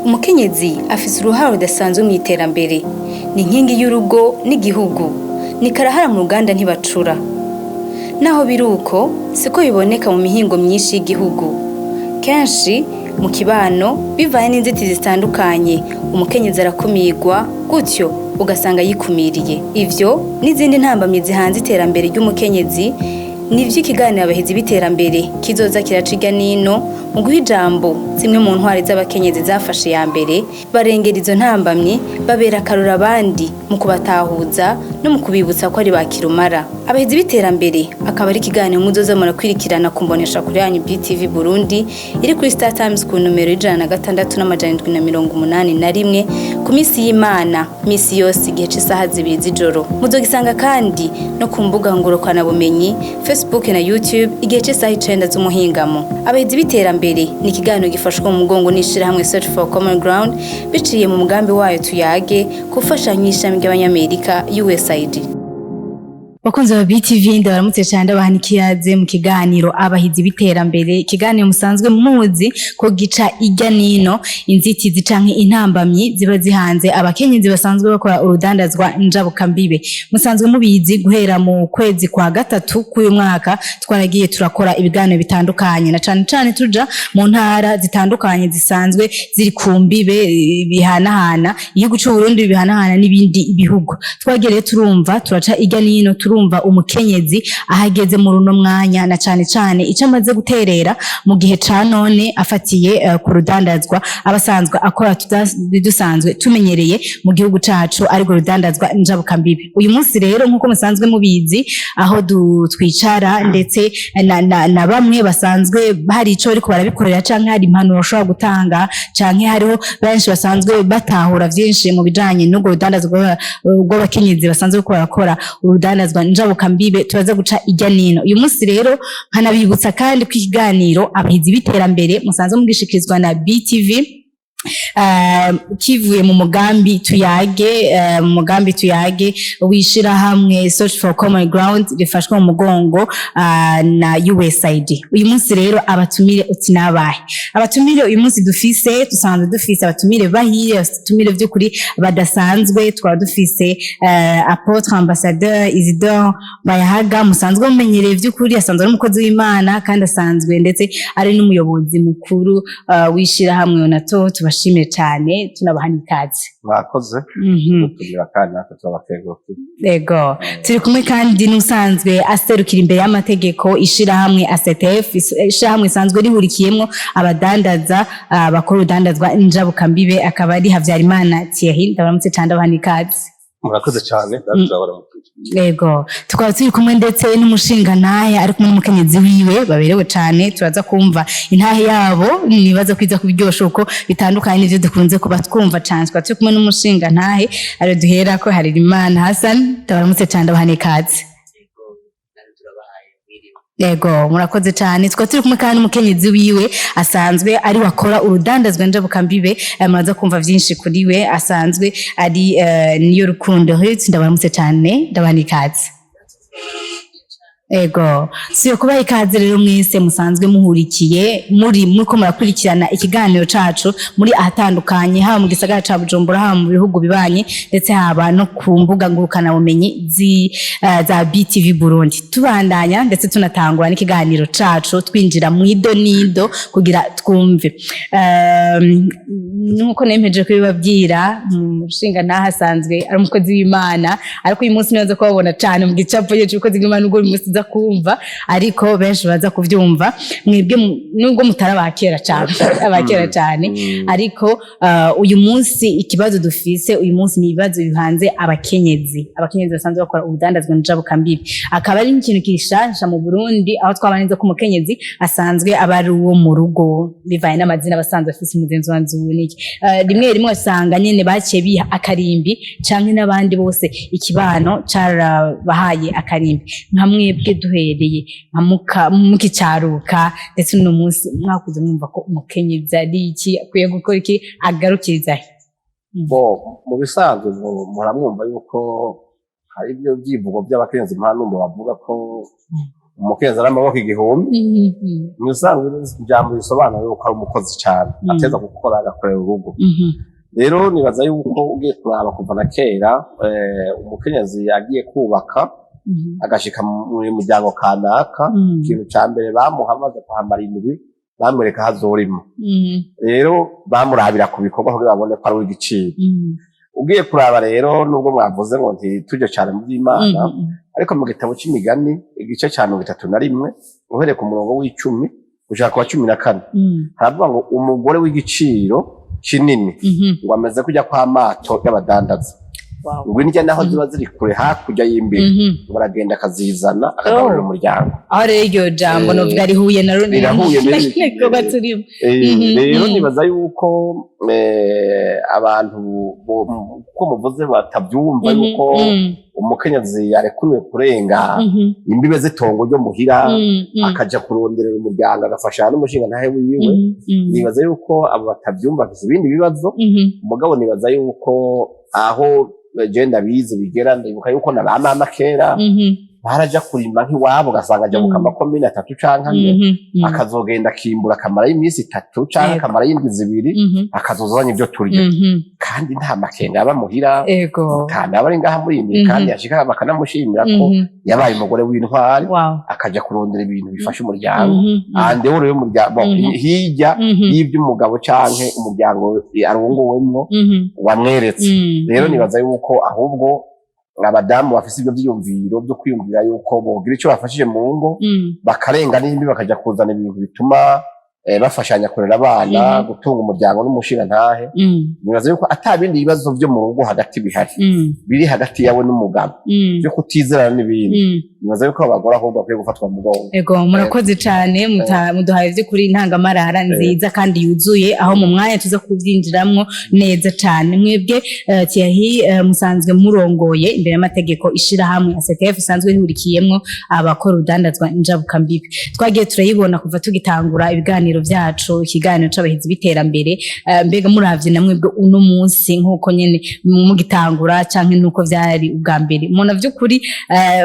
Umukenyezi afise uruhara rudasanzwe mu iterambere. Ni inkingi y'urugo n'igihugu. Ni karahara mu ruganda ntibacura. Naho biri uko, siko biboneka mu mihingo myinshi y'igihugu. Kenshi mu kibano, bivanye n'inzitizi zitandukanye, umukenyezi arakumirwa, gutyo ugasanga yikumiriye. Ivyo n'izindi ntambamyi zihanze iterambere ry'umukenyezi nivyo ikiganiro Abahizi b'Iterambere kizoza kiraca irya nino mu guha ijambo zimwe mu ntwari z'abakenyezi zafashe iya mbere, barengera izo ntambamyi, babera akarorero abandi mu kubatahuza no mu kubibutsa ko ari ba kirumara. Abahizi b'Iterambere akaba ari ikiganiro muzoza murakwirikirana ku mboneshakure yanyu BTV Burundi iri kuri Star Times ku nomero y'16781 ku misi y'Imana, misi yose igihe c'isaha 2 z'ijoro. Muzogisanga kandi no ku mbuga ngurukanabumenyi Facebook na YouTube igihe c'isaha 9 z'umuhingamo. Abahizi b'Iterambere ni ikiganiro gifashwe mu mugongo n'ishirahamwe Search for Common Ground biciye mu mugambi wayo Tuyage gufashanya ishami ry'Abanyamerika USAID. Bakunzi ba BTV, ndabaramutse cyane, ndabaha n'ikiyaze mu kiganiro Abahizi b'Iterambere, ikiganiro musanzwe muzi ko gica irya nino inzitizi canke intambamyi ziba zihanze abakenyezi basanzwe bakora urudandazwa njabukambibe. Musanzwe mubizi, guhera mu kwezi kwa gatatu k'uyu mwaka twaragiye turakora ibiganiro bitandukanye, na cane cane tuja mu ntara zitandukanye zisanzwe ziri ku mbibe bihanahana igihugu c'u Burundi, bihanahana n'ibindi bihugu. Twagiye rero turumva, turaca irya nino, turumva umukenyezi ahageze muri uno mwanya, na cane cane ico amaze guterera mu gihe ca none afatiye ku rudandazwa aba asanzwe akora dusanzwe tumenyereye mu gihugu cacu, ariko rudandazwa njabukambibe. Uyu munsi rero, nk'uko musanzwe mubizi, aho twicara ndetse na bamwe basanzwe hari ico bariko barabikorera, canke hari impanuro bashobora gutanga, canke hariho benshi basanzwe batahura vyinshi mu bijanye n'urwo rudandazwa rw'abakenyezi basanzwe bariko barakora urudandazwa njabukambibe, turaza guca irya nino uyu munsi. Rero nkanabibutsa kandi ko ikiganiro Abahizi b'Iterambere musanzwe mugishikirizwa na BTV, kivuye mu mugambi Tuyage, mu mugambi Tuyage wishirahamwe Search for Common Ground rifashwe mu mugongo na USAID. Uyu munsi rero abatumire uti nabahe? Abatumire uyu munsi dufise, dusanzwe dufise abatumire bahire, abatumire vy'ukuri badasanzwe. Twaba dufise Apôtre Ambassadeur Isidore Bayahaga, musanzwe mumenyereye vy'ukuri, asanzwe ari umukozi w'Imana kandi asanzwe ndetse ari n'umuyobozi mukuru w'ishirahamwe Onato. Tubashimire cyane, tunabaha n'ikaze. Mwakoze kugira kandi natwe turabakengurukiye. Yego, turi kumwe kandi n'usanzwe aserukira imbere y'amategeko ishirahamwe ACTF, ishirahamwe isanzwe rihurikiyemwo abadandaza bakora urudandazwa njabukambibe, akaba ari Havyarimana Thierry. Ndabaramutse cyane, ndabaha n'ikaze. Murakoze cyane, natwe turabaramukije. Yego, tukaba turi kumwe ndetse n'umushingantahe ari kumwe n'umukenyezi wiwe baberewe cyane. Turaza kumva intahe yabo, nibaza kwiza kubiryosha uko bitandukanye n'ivyo dukunze kuba twumva cyane. Tukaba turi kumwe n'umushingantahe ari duhera ko Harerimana Hassan. Ndabaramutse cyane, ndabaha n'ikaze. Yego, murakoze cyane. Tukaba turi kumwe kandi n'umukenyezi wiwe asanzwe ari wakora urudandazwa njabukambibe, muraza kumva vyinshi kuri we, asanzwe ari Niyo Rukundo Ruth. Ndabaramutse cyane, ndabaha n'ikaze. Ego, siyo kubaha ikaze rero mwese musanzwe muhurikiye muri muriko murakurikirana ikiganiro cacu muri ahatandukanye, haba mu gisagara ca Bujumbura, haba mu bihugu bibanye, ndetse haba no ku mbuga ngurukanabumenyi za BTV Burundi. Tubandanya ndetse tunatangura n'ikiganiro cacu, twinjira mu ido nido kugira twumve. Nkuko nempeje kubibabwira, umushinga ntahasanzwe ari umukozi w'Imana, ariko uyu munsi nibaza kubabona cane mu gicapo c'umukozi w'Imana, nubwo uyu munsi nza kumva, ariko benshi baza kuvyumva mwebwe nubwo mutari abakera cane, abakera cane, ariko uyu munsi ikibazo dufise uyu munsi ni ibibazo bihanze abakenyezi basanzwe bakora urudandazwa njabukambibi, akaba ari ikintu gishasha mu Burundi, aho twaba neza ko umukenyezi asanzwe aba ari uwo mu rugo, bivanye n'amazina abasanzwe afise, umugenzi wa nzu niki. Rimwe rimwe usanga nyene baciye biha akarimbi, canke n'abandi bose ikibano carabahaye akarimbi. Nka mwebwe, duhereye nka mukicaruka ndetse uno munsi, mwakuze mwumva ko umukenyezi ari iki, akwiye gukora iki, agarukiriza he? Bo mu bisanzwe muramwumva yuko hari ibyo byivugo by'abakenyezi, mpanumva bavuga ko Umukenyezi n'amaboko igihumbi. Mu bisanzwe ijambo risobanura yuko ari umukozi cyane, ateza gukora, agakorera urugo. Rero nibaza yuko ugiye kuraba kuva na kera, umukenyezi agiye kubaka, agashika mu muryango kanaka, ikintu ca mbere bamuha amaze kuhamara indwi, bamwereka aho azorima. Rero bamurabira ku bikorwa kugira babone ko ari uw'igiciro. Ugiye kuraba rero, nubwo mwavuze ngo ntitujye cyane mu by'Imana, ariko mu gitabo c'Imigani, igice ca 31, uhereye ku murongo w'10 gushaka ku wa 14, haravuga ngo umugore w'igiciro kinini ngo ameze kujya kw'amato y'abadandaza, ngo indya naho ziba ziri kure hakurya y'imbibi, ngo aragenda akazizana, akagaburira umuryango. Aho rero iryo jambo novuga rihuye na runini Rirahuye n'igikorwa turimo. Rero nibaza yuko abantu uko muvuze batabyumva yuko umukenyezi arekuriwe kurenga imbibe z'itongo ryo muhira, akaja kuronderera umuryango, agafasha n'umushingantahe wiwe. Nibaza yuko abo batabyumva bafise ibindi bibazo. Umugabo nibaza yuko aho je ndabizi bigera, ndibuka yuko na ba mama kera baraja kurima nk'iwabo, ugasanga aja mu kamakomine atatu canke ane, akazogenda akimbura, akamarayo iminsi 3 canke akamarayo indwi 2, akazoza azanye ivyo turya, kandi nta makenga aba muhira. Kandi aba ari ngaha muri iyi, kandi yashika bakanamushimira ko yabaye umugore w'intwari, akaja kurondera ibintu bifasha umuryango andehoro y'umuryango, hirya y'ivy'umugabo canke umuryango arongowemwo wamweretse. Rero nibaza yuko ahubwo abadamu bafise ivyo vyiyumviro vyo kwiyumvira yuko bogira ico bafashije mu ngo, bakarenga n'imbi, bakaja kuzana ibintu bituma bafashanya kurera abana, gutunga umuryango n'umushingantahe, nibaza yuko ata bindi bibazo vyo mu rugo hagati bihari, biri hagati yawe n'umugabo, vyo kutizerana n'ibindi, nibaza yuko abagore ahubwo bakwiye gufatwa mu mugongo. Ego, murakoze cyane, muduhaye by'ukuri intangamarara nziza kandi yuzuye, aho mu mwanya tuza kubyinjiramwo neza cyane. Mwebwe Thierry, musanzwe murongoye imbere y'amategeko ishirahamwe ACTF isanzwe ihurikiyemwo abakora urudandazwa njabukambibi. Twagiye turayibona kuva tugitangura ibiganiro byacu, ikiganiro c'abahizi b'iterambere. Mbega muravye na mwebwe uno munsi, nk'uko nyene mugitangura canke nuko vyari ubwa mbere, mubona vy'ukuri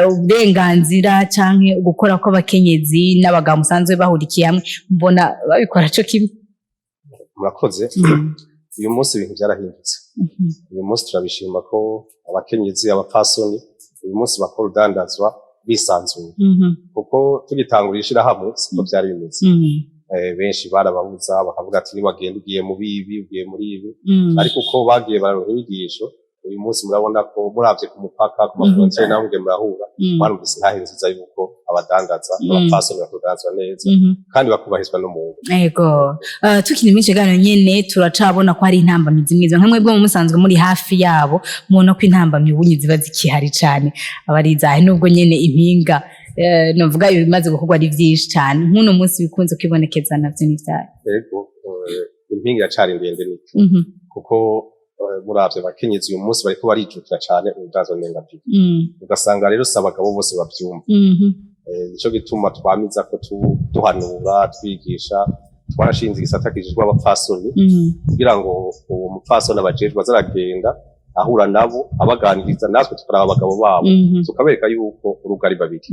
uburenganzira canke gukora kw'abakenyezi n'abagabo musanzwe bahurikiye hamwe, mbona babikora co kimwe? Murakoze. Uyu munsi ibintu byarahindutse. Uyu munsi turabishima ko abakenyezi, abapfasoni, uyu munsi bakora urudandazwa bisanzuye, kuko tugitangura ishirahamwe siko byari bimeze. Benshi barababuza, bakavuga ati niwagenda ugiye mu bibi, ugiye muri ibi. Ariko uko bagiye bararonka inyigisho, uyu munsi murabona ko muravye ku mupaka, ku ma frontières, naho mugiye murahura, mwarumvise intahe nziza yuko abadandaza, abapfasoni bakudandazwa neza, kandi bakubahirizwa no mu ngo. Ego, tukiri muri ico kiganiro nyene, turacabona ko hari intambamyi zimwe zimwe. Nka mwebwe mu musanzwe muri hafi yabo, mubona ko intambamyi ubunye ziba zikihari cane aba ari izahe, nubwo nyene impinga novuga ibimaze gukorwa ari vyinshi cane? Nk'uno munsi bikunze kwibonekeza navyo n'ivyayo? Ego, impinga iracari ndende niko, kuko muravye abakenyezi uyu munsi bariko barijukira cane urudandazwa ndengambibe, ugasanga rero si abagabo bose bavyumva. Nico gituma twamiza ko duhanura, twigisha. Twarashinze igisata kijejwe abapfasoni, kugira ngo uwo mupfasoni abajejwe azaragenda ahura nabo, abaganiriza, natwe tukaraba abagabo babo, tukabereka yuko urugo ari babiri,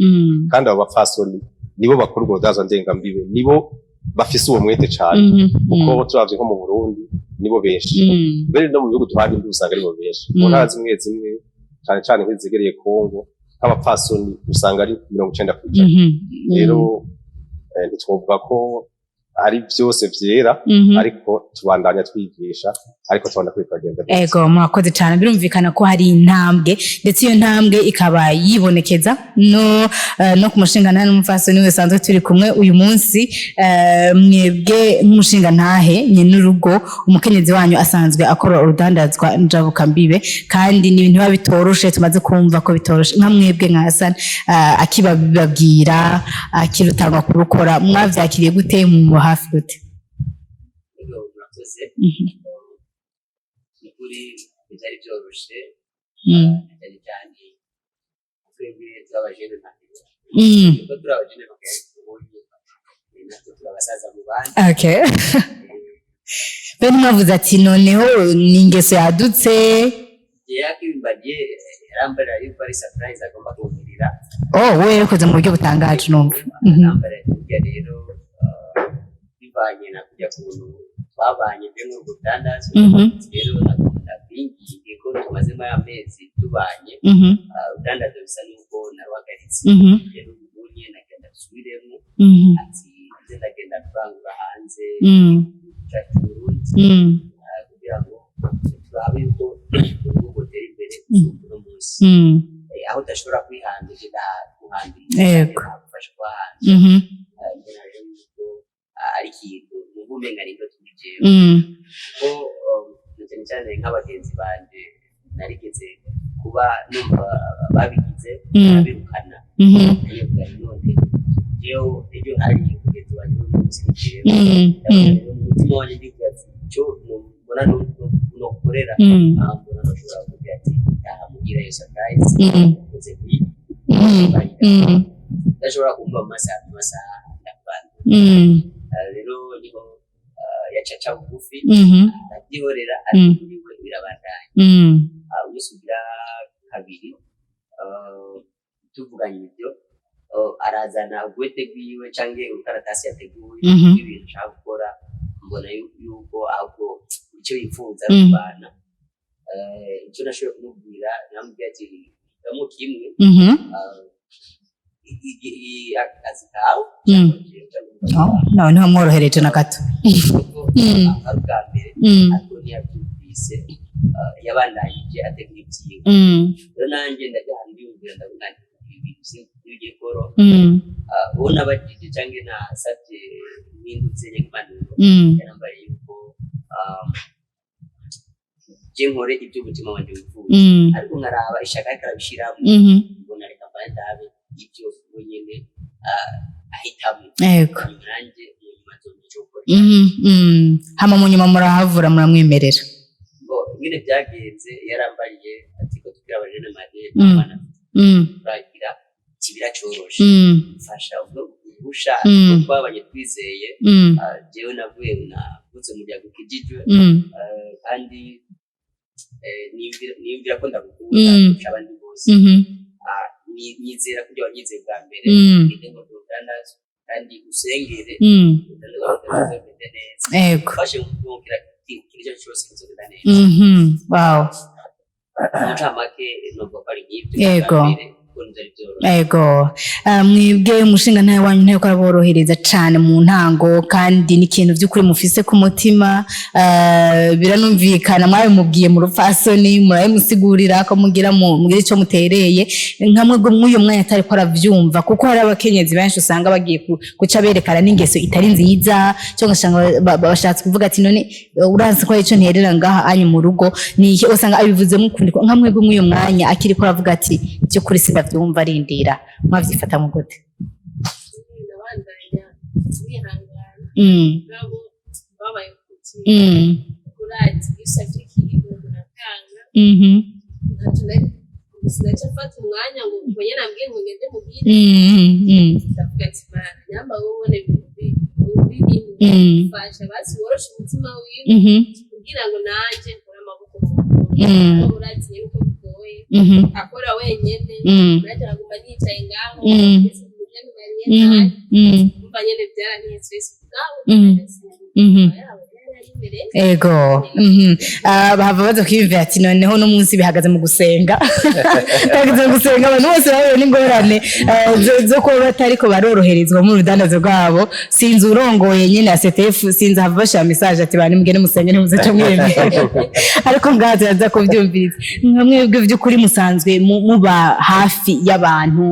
kandi abo bapfasoni nibo bakora urwo rudandazwa ndengambibe, nibo bafise uwo mwete cane, kuko turavye nko mu Burundi nibo benshi, mbere no mu bihugu duhana imbibe usanga aribo benshi. Mu ntara zimwe zimwe, cane cane nk'izegereye Kongo, nk'abapfasoni usanga ari 90%. Rero ntitwovuga ko ari vyose vyera, ariko tubandanya twigisha, ariko tubona ko biriko neza. Ego, murakoze cyane. Birumvikana ko hari intambwe, ndetse iyo ntambwe ikaba yibonekeza no ku mushingantahe n'umupfasoni wese turi kumwe uyu munsi. Mwebwe nk'umushingantahe nyenurugo, umukenyezi wanyu asanzwe akora urudandazwa njabukambibe, kandi ni ibintu biba bitoroshe, tumaze kumva ko bitoroshe. Nka mwebwe nka Hassan, akibababwira, akirutangwa kurukora, mwavyakiriye gute? Mu hafi gute? Ego, murakoze. Ni ukuri bitari byoroshe, cyane cyane twebwe tw'abajene nka kuko turi abajene bakayibonye, natwe turi abasaza mu bandi. Okay. Bene mwavuze ati noneho ni ingeso yadutse. Igihe yakimbariye, yarambarira yuko ari surprise agomba kumbwira. Aranyumvira. Oh, we yarikoze mu buryo butangaje numva. Arambara burya rero, bivanye na kujya kuntu twabanye byo muri budandazo, rero ndakwinginge ko tumazemo amezi tubanye, urudandazo bisa n'uko naruhagaritse. Rero ubu nyene nagenda nsubiremo, ati nze ndagenda kurangura hanze cyacu Burundi, kugira ngo turabe yuko urugo rwotera imbere gusumba uno munsi. Aho udashobora kwihanza, ugenda guhambira, gufasha kuba hanze. Mbona rero yuko ari ikintu numva umenga ni indoto kuri jewe, kuko na cyane cyane nk'abagenzi banje narigeze kuba numva babigize, babirukana. Ndavuga nti none jewe ejo hari mugenzi wanjye uno munsi ni jewe. Ndavuga rero mu mutima wanjye ndivuga ati icyo mbona nokorera, mbona nashobora kuvuga ati taha mugira iyo surprise, uze kuyi ndashobora kumva mu masaha ndakubana. Rero niho yacaca bugufi, ndabyihorera, ariko kuri we birabandanya. Umunsi ugira kabiri, tuvuganye ibyo, arazana ugwete rwiwe canke urukaratasi yateguye rw'ibintu ashaka gukora. Mbona yuko ahubwo icyo yifuza ari ukubana. Icyo nashoboye kumubwira, namubwira ati hitamo kimwe, akazi kawe canke Oh, nawe ntiwamworohereje na gato. Kuko ari ubwa mbere, ariko ntiyabyumvise, yabandanyije ategura ibyiwe. Rero nanjye ndajya ahantu ndiyumvira, ndavuga nti ibi bintu ntibigiye koroha. Uwo nabajije cyangwa nasabye mpindutse nk'impanuro, yarambariye yuko je nkore ibyo umutima wanjye wifuza, ariko nkaraba ishaka ariko arabishiramo. Mbona reka mbanze ndabe ibyo we nyene ahitamo, hanyuma nanjye mu nyuma nzomenya icyo gukora. Hama mu nyuma murahavura muramwemerera? Ngo ingene byagenze, yarambariye ati ko tukiri abajene mariés, abana turagira kibira coroshe, mfasha ubwo ubusha twabanye twizeye. Jewe navuye navutse mu muryango ukijijwe, kandi niyumvira ko ndagukunda kurusha abandi bose. Nizera ko ibyo wanyizeye bwa mbere, ngende ngo turudandaze kandi usengere, urudandazo ruzogende neza. Ufashe mu kira ikintu icyo ari cyo cyose kizogenda neza. Wow. Mu ncamake novuga ko ari nk'ibyo bwa mbere, kuko ntibyari byoroshye. Ego. Mwebwe umushinga ntawe wanyu ntawe ko araborohereza cane mu ntango, kandi n'ikintu by'ukuri mufise ku mutima. Biranumvikana mwabimubwiye mu rupfasoni, murabimusigurira ko mugira mugira ico mutereye nka mwebwe mw'uyo mwanya atari ko aravyumva, kuko hari abakenyezi benshi usanga bagiye guca berekana n'ingeso itari nziza, cyangwa ugasanga bashatse kuvuga ati none uranzi ko hari ico nterera ngaha anyu mu rugo ni iki, usanga abivuzemo ukundi. Nka mwebwe mw'uyo mwanya akiri ko aravuga ati by'ukuri sindavyumva, arindira, mwavyifata mu gute? Ndabandanya nihangana, nabo babaye kuti urazi iyo usavye ikintu uratanga. Ntaco nari sinaca mfata umwanya ngo ubwo nyene ambwiye ngo ngende muhira, ndavuga ati Mana nyamba wowe ubona ibintu birimo, fasha basi woroshe umutima wiwe kugira ngo nanje nkure amaboko mu mufuka, kuko urazi nyene uko bigoye akora wenyene, nanjye nkaguma nicaye ngaho, mbese umujene mariye nabi. Umva nyene byaranteye stress ubwabo. Yabo yari imbere. Ego. Bahava baza kwiyumvira ati noneho no munsi bihagaze mu gusenga, bihagaze mu gusenga. Abantu bose bahuye n'ingorane zo kuba batariko baroroherezwa mu rudandazo rwabo. Sinzi urongoye nyene ya CTF, sinzi hava bashira message ati bantu mugende musenge ntimuze mwemera, ariko ngaha turaza kuvyumviriza. Nka mwebwe by'ukuri musanzwe muba hafi y'abantu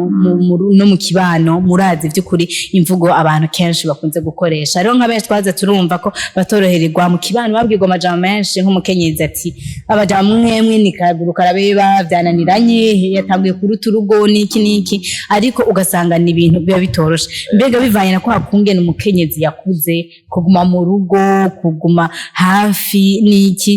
no mu kibano, murazi by'ukuri imvugo abantu kenshi bakunze gukoresha. Rero nka benshi twaza turumva ko batorohererwa mu kibano, babwirwa amajambo menshi nk'umukenyezi ati abajambo mwemwe ni kaguru karabeba, byananiranye, yatanguye kuruta urugo n'iki n'iki, ariko ugasanga ni ibintu biba bitoroshe. Mbega bivanye na kwa kungene umukenyezi yakuze kuguma mu rugo, kuguma hafi n'iki,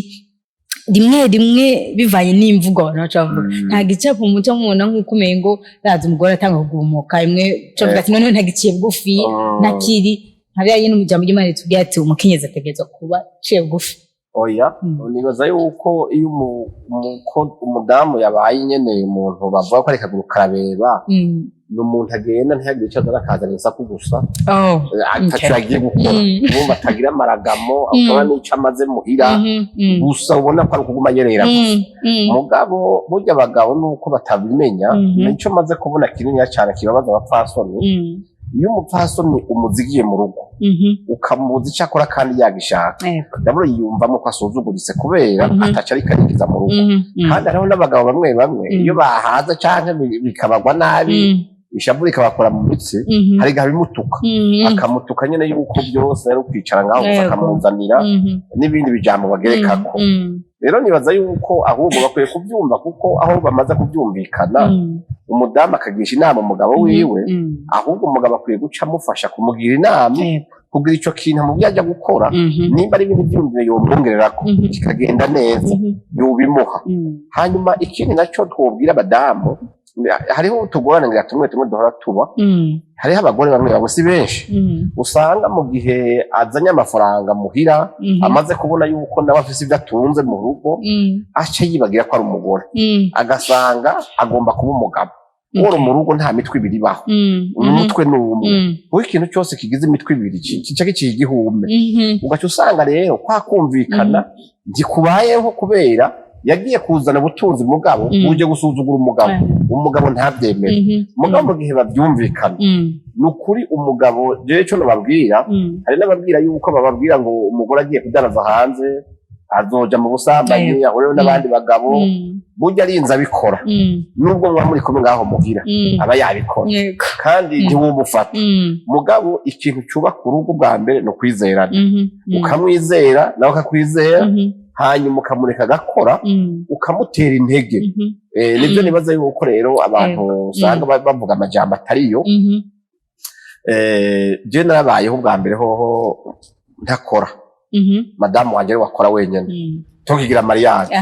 rimwe rimwe bivanye n'imvugo abantu baca bavuga, nta gicapo muca mubona nk'uko umengo raza umugore atanga kugumuka imwe cavuga ati noneho ntagiciye bugufi, ntakiri nka bya nyine umujambo ry'Imana ritubwira ati umukenyezi ategerezwa kuba aciye bugufi. Oya, nibaza yuko iyo umudamu yabaye nyene umuntu bavuga ko ari kaguru karabeba, ni umuntu agenda ntihagire icyo azana, akazana isaku gusa. Ataco yagiye gukora. Urumva atagira amaragamo, akaba n'ico amaze muhira, gusa ubona ko ari ukuguma yerera gusa. Mugabo burya abagabo nuko batabimenya, nico maze kubona kininiya cane kibabaza abapfasoni. Iyo umupfasoni umuzigiye mu rugo, ukamubuza icyo akora kandi yagishaka, ndabona yiyumvamo ko asuzuguritse kubera ataco ariko arinjiza mu rugo. Kandi hariho n'abagabo bamwe bamwe, iyo bahaza canke bikabagwa nabi, ishavu rikabakora mu mitsi, hari igihe abimutuka, akamutuka nyene yuko byose ari ukwicara ngaho gusa, akamuzanira n'ibindi bijambo bagerekako. Rero nibaza yuko ahubwo bakwiye kubyumva, kuko aho bamaze kubyumvikana, umudamu akagisha inama umugabo wiwe, ahubwo umugabo akwiye guca amufasha kumugira inama kugira ico kintu mu byo ajya gukora, nimba ari ibintu byiyumviro yomwongererako, kikagenda neza, yobimuha. Hanyuma ikindi nacyo twobwira abadamu, hariho utugorane ngira tumwe tumwe duhora tuba. Hariho abagore bamwe bamwe, si benshi, usanga mu gihe azanye amafaranga muhira, amaze kubona yuko nawe afise ibyo atunze mu rugo, aca yibagira ko ari umugore, agasanga agomba kuba umugabo. Woro mu rugo nta mitwe ibiri ibaho, umutwe ni umwe. Kuko ikintu cyose kigize imitwe ibiri kica giciye igihume. Ugaca usanga rero kwa kumvikana ntikubayeho, kubera yagiye kuzana ubutunzi, mugabo uje gusuzugura umugabo, umugabo ntabyemere. Mugabo mu gihe babyumvikana, ni ukuri umugabo, jewe ico nobabwira, hari n'ababwira yuko bababwira ngo umugore agiye kudandaza hanze azoja mu busambanyi, ahureho n'abandi bagabo. Burya arinze abikora, nubwo muba muri kumwe ngaho muhira, aba yabikora kandi ntiwumufata. Mugabo ikintu cyubaka urugo bwa mbere ni ukwizerana. Ukamwizera, nawe akakwizera, hanyuma ukamureka agakora, ukamutera intege. Nibyo nibaza yuko rero abantu usanga bavuga amajambo atariyo. Je narabayeho bwa mbere hoho ntakora, madamu wanje ariwe akora wenyene, tukigira mariage.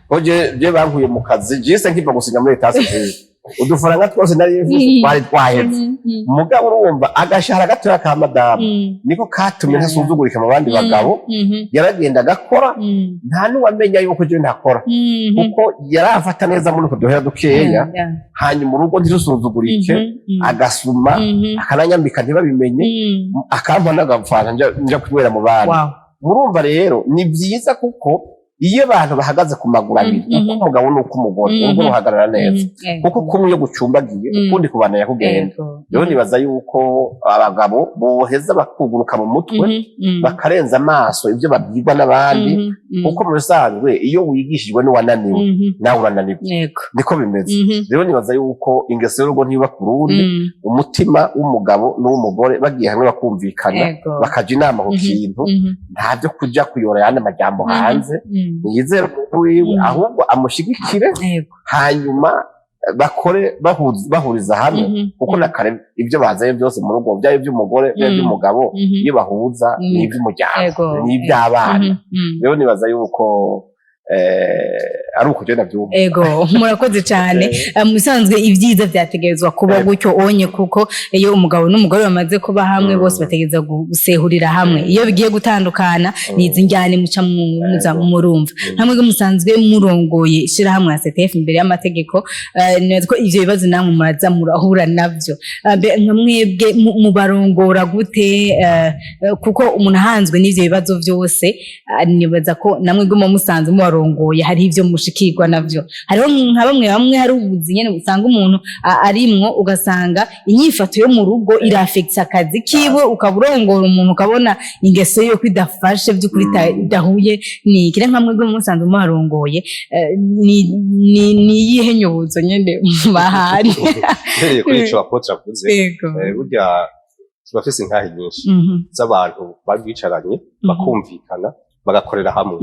Ko je bankuye mu kazi jise nkiva gusinya muri l'état civil, udufaranga twose nari mfise twari twaheze. Mugabo urumva agashahara gatoya ka madamu niko katumye ntasuzugurika mu bandi bagabo. Yaragenda agakora, nta n'uwamenya yuko je ntakora, kuko yarafata neza muri utwo duhera dukeya. Hanyuma urugo ntirusuzugurike, agasuma, akananyambika ntibabimenye, akampa n'agafanta nja kunywera mu bandi. Murumva rero ni byiza, kuko iyo abantu bahagaze ku maguru abiri, uko umugabo n'uko umugore, urugo ruhagarara neza, kuko kumwe iyo gucumbagiye, ukundi kubandanya kugenda. Rero nibaza yuko abagabo boheza bakuguruka mu mutwe, bakarenza amaso ibyo babwirwa n'abandi, kuko mu bisanzwe iyo wigishijwe n'uwananiwe, nawe urananirwa. Niko bimeze. Rero nibaza yuko ingeso y'urugo ntiba ku rundi, umutima w'umugabo n'uw'umugore bagiye hamwe bakumvikana, bakaja inama ku kintu, nta byo kuja kuyora ayandi majambo hanze. Yizere umuntu wiwe, ahubwo amushigikire, hanyuma bakore bahuriza hamwe, kuko na kare ibyo bazanye byose mu rugo, byaba iby'umugore, byaba iby'umugabo, iyo bahuza, ni iby'umuryango, ni iby'abana. Rero nibaza yuko ari uko je ndavyumva. Ego, murakoze cyane. Mu bisanzwe ibyiza byategerezwa kuba gutyo onye, kuko iyo umugabo n'umugore bamaze kuba hamwe, bose bategereza gusehurira hamwe. Iyo bigiye gutandukana, ni izi njyane muca muza murumva. Nkamwe musanzwe murongoye ishirahamwe ya CTF imbere y'amategeko, nibaza ko ivyo bibazo namwe muraza murahura navyo. Nka mwebwe mubarongora gute? Kuko umuntu ahanzwe n'ivyo bibazo vyose, nibaza ko namwe guma musanzwe mubarongoye, hari ivyo mushikirwa navyo. Hariho nka bamwe bamwe, hari ubuzi nyene usanga umuntu arimwo, ugasanga inyifato yo mu rugo irafekisa akazi kiwe, ukaba urongora umuntu ukabona ingeso yo ko idafashe by'ukuri, idahuye. Ni ikire nka mwebwe musanzwe mubarongoye, ni iyihe nyobozo nyene bahari? Mpereye kuri ico apôtre avuze, burya turafise intahe nyinshi z'abantu babicaranye, bakumvikana, bagakorera hamwe.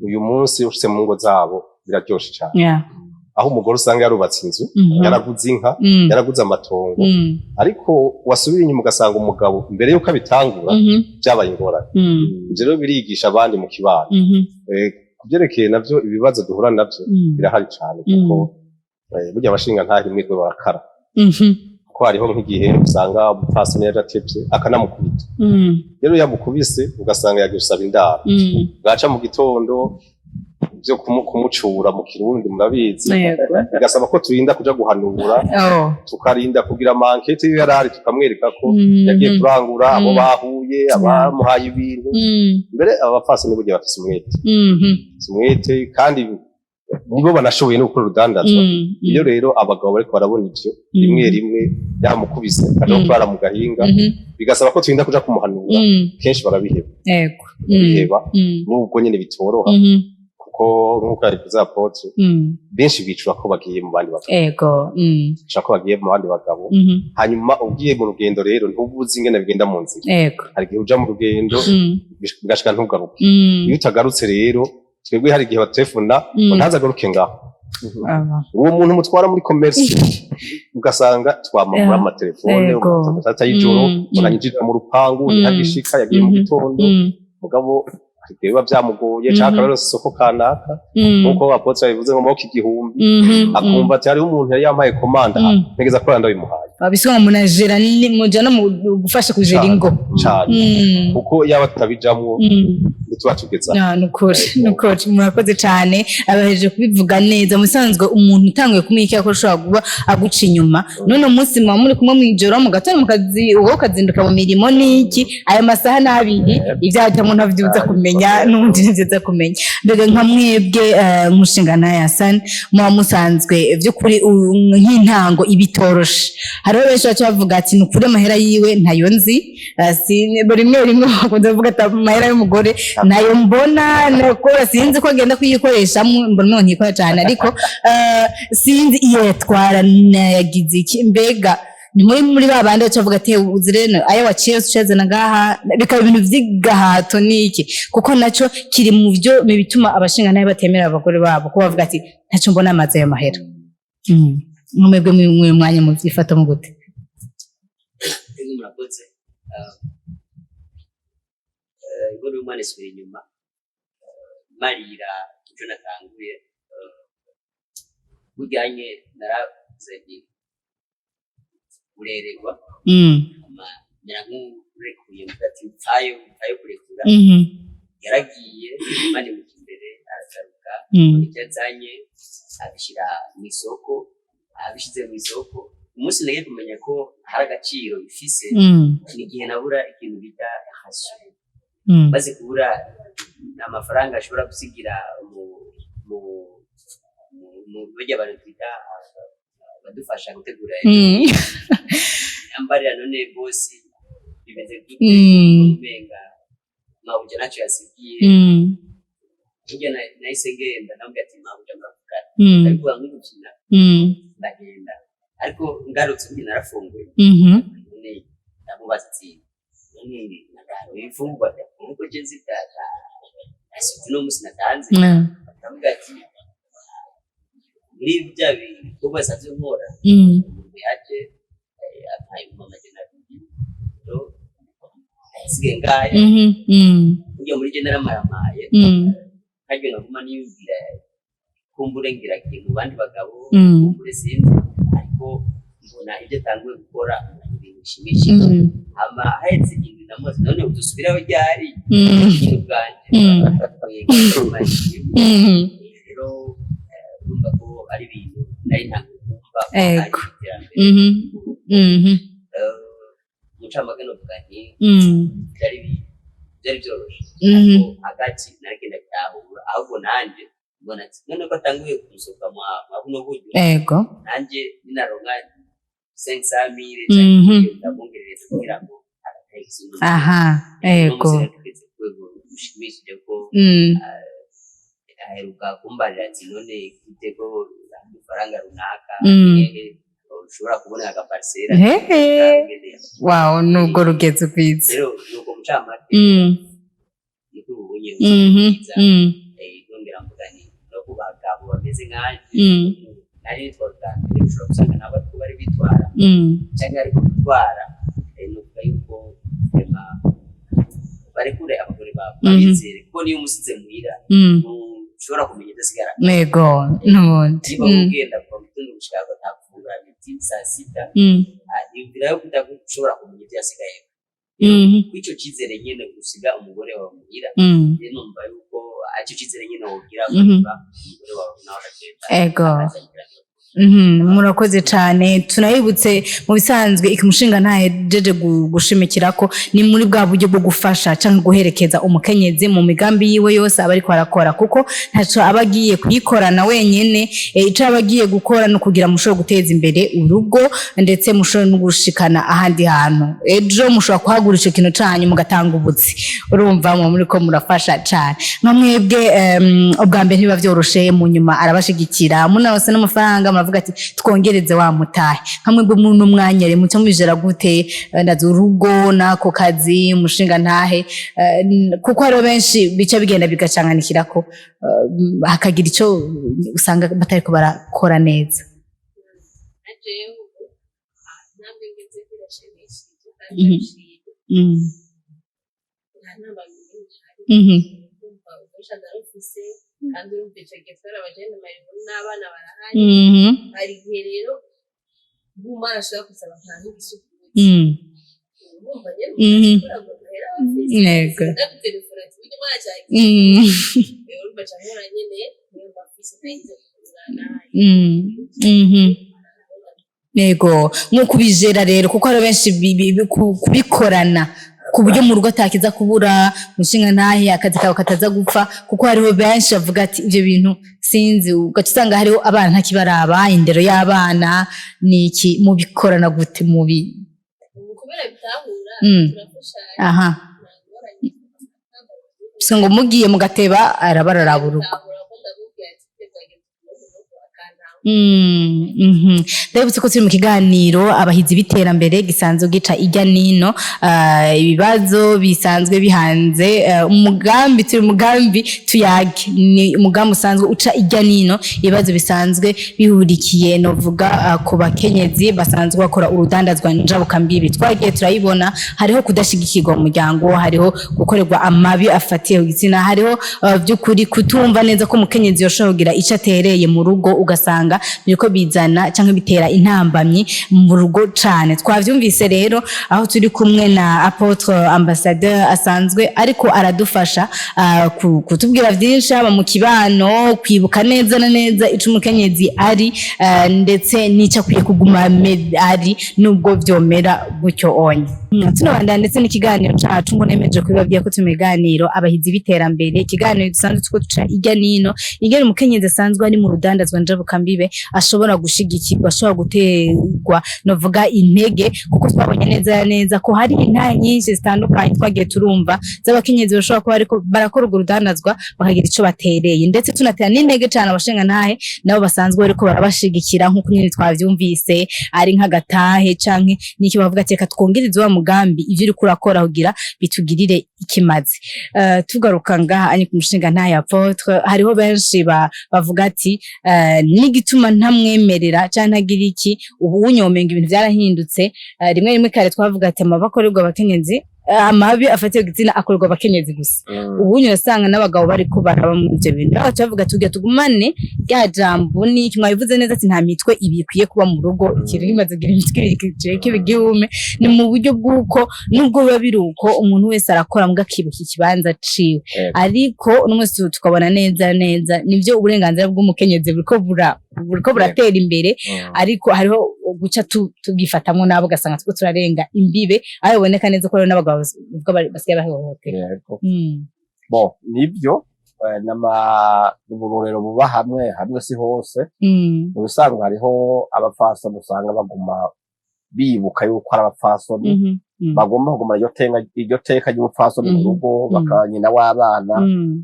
Uyu munsi ushitse mu ngo zabo biraryoshe cane, aho umugore usanga yarubatse inzu, yaraguze inka, yaraguze amatongo, ariko wasubira inyuma ugasanga umugabo mbere yuko abitangura byabaye ingorane. Ivyo rero birigisha abandi mu kibano. Ku vyerekeye navyo ibibazo duhura navyo, birahari cane, kuko burya abashinga ntahe imwe barakara. Kuko hariho nk'igihe usanga umupfasoni yaje atevye akanamukubita. Rero yamukubise, ugasanga yagiye gusaba indaro, bwaca mu gitondo byo kumucura mu Kirundi murabizi, bigasaba ko turinda kuja guhanura, tukarinda kugira ama enquêtes iyo yarari, tukamwereka ko yagiye kurangura, abo bahuye, abamuhaye ibintu. Mbere aba bapfasoni burya bafise umwete, bafise umwete, kandi nibo banashoboye no gukora urudandazwa. Iyo rero abagabo bariko barabona ivyo, rimwe rimwe yamukubise akaja kurara mu gahinga, bigasaba ko turinda kuja kumuhanura, kenshi barabiheba. Barabiheba, nubwo nyene bitoroha, kuko nk'uko yabivuze apôtre, benshi bicura ko bagiye mu bandi bagabo, bicura ko bagiye mu bandi bagabo. Hanyuma ugiye mu rugendo rero, ntubuzi ingene bigenda mu nzira. Hari igihe uja mu rugendo, bigashika ntugaruke. Iyo utagarutse rero, twebwe hari igihe batelefona ngo ntazagaruke ngaho. Uwo muntu mutwara muri commerce, ugasanga twamagura amatelefone saa y'ijoro, uranyinjira mu rupangu, ntihagishika, yagiye mu gitondo. Mugabo hari igihe biba vyamugoye, canke akaba yaronse isoko kanaka, nkuko apôtre yabivuze, ngo maboko 1000, akumva ati hariho umuntu yari yampaye commande, ntegeza ko ndabimuhaye. Babiswe ngo munajera muja no mu gufasha kujera ingo. Cane, kuko yaba tutabijamwo, ntituba tugeza. Ah, nukuri, nukuri, murakoze cane, abahejeje kubivuga neza. Musanzwe umuntu utanguye kumwikira ko ushobora kuba aguca inyuma, none umunsi muba muri kumwe mw'ijoro, mu gatondo mu kazi, wowe ukazinduka mu mirimo n'iki, ayo masaha n'abiri ibyaha muntu avyuza kumenya n'ubundi ntivyiza kumenya. Mbega nka mwebwe, mushingana ya Hassan, muba musanzwe vy'ukuri nk'intango ibitoroshe, hariho benshi baca bavuga ati ni ukuri amahera yiwe ntayo nzi. Rimwe rimwe bakunze kuvuga ati amahera y'umugore ntayo mbona, nakora sinzi ko agenda kuyikoreshamo, mbona none ntikora cyane, ariko sinzi iyo yatwara nayagize iki. Mbega ni muri ba bandi baca bavuga ati uzi rero ayo waciye ucazana ngaha, bikaba ibintu vy'igahato n'iki, kuko naco kiri mu byo mu bituma abashingantahe batemera abagore babo, kuko bavuga ati ntaco mbona amazi ayo mahera. Mwebwe mu mwanya muvyifata mu gute? Ego, murakoze. Inkuru y'umwana isubira inyuma. Marira icyo natanguye, bujyanye naravuze nti urererwa, mera nk'urekuye, mvuga ati mfayo mfayo kurekura. Yaragiye, Imana imuca imbere, aragaruka, ibyo azanye abishyira mu isoko. Abishyize mu isoko, umunsi nagiye kumenya ko hari agaciro bifise ni igihe nabura ikintu bita ration. Maze kubura amafaranga ashobora gusigira mu barya abantu twita abadufasha gutegura, ambarira none bosi bimeze gute? Umenga mabuja ntacyo yasigiye. Burya nahise ngenda ndamubwira ati mabuja muravugana, ndabivuga nk'ugukina. Ndagenda, ariko ngarutse ubundi narafunguye. None ndamubaza ati none nagaro imfungurwa nkuko je nzitata asuka uno munsi natanze? Ndavuga ati muri bya bikorwa nsanzwe nkora, umuntu yaje, ampaye 200,000, rero ayasigaye ngaya. Burya muri je naramaramaye, karyo naguma niyumvira kumbure ngiragiye mu bandi bagabo, kumbure sinzi, ariko mbona ibyo atanguye gukora mbona ibintu bishimishije. Hama haheze indwi ndamubaza none udusubiraho ryari? Nyine ubwanje. Rero urumva ko ari ibintu nari ntanguye kumva ko ari iterambere. Mu ncamake novuga nti byari byoroshe, ariko hagati naragenda gutahura, ahubwo nanje mbona ati none ko atanguye kumusohoka mwa buno buryo, nanje ninaronka 500 000 canke ndamwongerereza kugira ngo agatahe ikintu. Aha, ego. Tugeze ku rwego rushimishije ko aheruka kumbarira ati none gute ko amafaranga runaka, hehe ushobora kubona agaparisera? Hehe. Wow, nubwo rugeze rwiza. Rero nuko mucamake, niko ubonye bwiza. Nongera mvuga nti no ku bagabo bameze nkanje, nari nitwara ubwa mbere, ushobora gusanga nabo ariko bari bitwara cyangwa ariko bitwara, nukuvuga yuko vraiment barekure abagore babo, babizere, kuko niyo umusize muhira, ntushobora kumenya ibyo asigara. Ego, n'ubundi. Niba ugenda kuva mu gitondo gushika batafungura midi, saa sita. Inzira yo kudashobora kumenya ibyo yasigaye, kw'icyo cyizere nyene usiga umugore wawe muhira, rero numva yuko aricyo cyizere nyene wogira, ukareba umugore wawe nawe akagenda akazanira. Murakoze cyane. Tunabibutse, mu bisanzwe iki mushinga ntahejeje gushimikira ko ni muri bwa buryo bwo gufasha cyangwa guherekeza umukenyezi mu migambi yiwe yose aba ariko arakora, kuko ntaco aba agiye kuyikorana wenyene. Ico aba agiye gukora ni ukugira mushobore guteza imbere urugo, ndetse mushobore no gushikana ahandi hantu. Ejo mushobora kuhagura ico kintu canyu mugatanga ubuzi. Urumva mwe muriko murafasha cane. Nka mwebwe, ubwa mbere ntibiba vyoroshe, mu nyuma arabashigikira, munarose n'amafaranga, muravuga ati twongereze wa mutahe. Nka mwebwe muri uno mwanya rero muca mubijera gute? Ndazi urugo n'ako kazi, umushinga ntahe, kuko hariho benshi bica bigenda bigacanganikirako, hakagira ico usanga batariko barakora neza. Na jewe ubu intambwe ngezeko irashimishije kandi ndabishima. Nta ntambamyi n'imwe ihari. Urumva ubufasha ndarufise, kandi urumva ico gihe twari abajene mariwe n'abana barahari. Hari igihe rero nk'umwana ashobora gusaba nka nk'igisukuti, urumva nyene umuntu ashobora guhera abafise, ndagutelefona ati burya umwana cagiye. Urumva ca nkora nyene niyo mbafise nayize kugura nayo. Yego, nk'uko ubijera rero, kuko hari benshi kubikorana ku buryo mu rugo atakiza kubura, umushinga ntahe, akazi kawe kataza gupfa, kuko hariho benshi bavuga ati ibyo bintu sinzi, ugaca usanga hariho abana ntakibaraba, indero y'abana ni iki? Mubikorana gute mubi? Ubu kubera bitahura, turafashanya. Nta ngorane. Si ngo mugiye mugateba arabararaba urugo. Bitahura ko ndamubwira ati ibyo byagenze uku akantahura. Ndabibutse ko turi mu kiganiro Abahizi b'Iterambere, gisanzwe gica ijya nino ibibazo bisanzwe bihanze umugambi. Turi umugambi Tuyage, ni umugambi usanzwe uca ijya nino ibibazo bisanzwe bihurikiye, novuga, ku bakenyezi basanzwe bakora urudandazwa njabukambibi. Twagiye turayibona, hariho kudashigikirwa mu muryango, hariho gukorerwa amabi afatiye ku gitsina, hariho by'ukuri kutumva neza ko umukenyezi yoshobora kugira icyo atereye mu rugo, ugasanga biriko bizana cyangwa bitera intambamyi mu rugo cane. Twavyumvise rero aho turi kumwe na apôtre ambassadeur, asanzwe ariko aradufasha kutubwira vyinshi, haba mu kibano, kwibuka neza na neza ico umukenyezi ari, ndetse n'ico akwiye kuguma ari nubwo vyomera gutyo onye. Tunabandanya ndetse n'ikiganiro cacu, ngo nemeje kubibabwira ko turi mu biganiro Abahizi b'Iterambere, ikiganiro dusanzwe tuko duca irya nino ingene umukenyezi asanzwe ari mu rudandazwa njabukambibe ashobora gushigikirwa, ashobora guterwa, novuga, intege, kuko twabonye neza na neza ko hari intara nyinshi zitandukanye twagiye turumva z'abakenyezi bashobora kuba ariko barakora urwo rudandazwa bakagira ico batereye, ndetse tunatera n'intege cane abashingantahe nabo basanzwe bariko barabashigikira, nk'uko nyene twavyumvise, ari nk'agatahe canke n'icyo bavuga ati reka twongereze wa mugambi, ivyo uriko urakora kugira bitugirire ikimazi. Tugaruka ngaha ani ku mushinga ntahe apôtre, hariho benshi bavuga ati n'igituma ntamwemerera canke ntagira iki. Ubu unyomenga ibintu vyarahindutse. Rimwe rimwe kare twavuga ati amabi akorerwa abakenyezi, amabi afatiye ku gitsina akorerwa abakenyezi gusa. Ubu urasanga n'abagabo bariko baraba muri ivyo bintu, baca bavuga tugira tugumane rya jambo n'iki. Mwabivuze neza ati nta mitwe ibiri ikwiye kuba mu rugo, ikintu kimaze kugira imitwe ibiri kiciye kiba igihume. Ni mu buryo bw'uko nubwo biba biri uko, umuntu wese arakora mbwa akibuka ikibanza ciwe. Ariko uno munsi tukabona neza neza nivyo uburenganzira bw'umukenyezi buriko buratera imbere, ariko hariho guca tubwifatamwo nabo, ugasanga turiko turarenga imbibe, aho biboneka neza ko hariho n'abagabo bavuga basigaye bahohoterwa. Yego. Bo nibyo, nama uburorero buba hamwe hamwe, si hose. Mu bisanzwe hariho abapfasoni usanga baguma bibuka yuko ari abapfasoni, bagomba kugumana iryo teka ry'ubupfasoni mu rugo, bakaba nyina w'abana,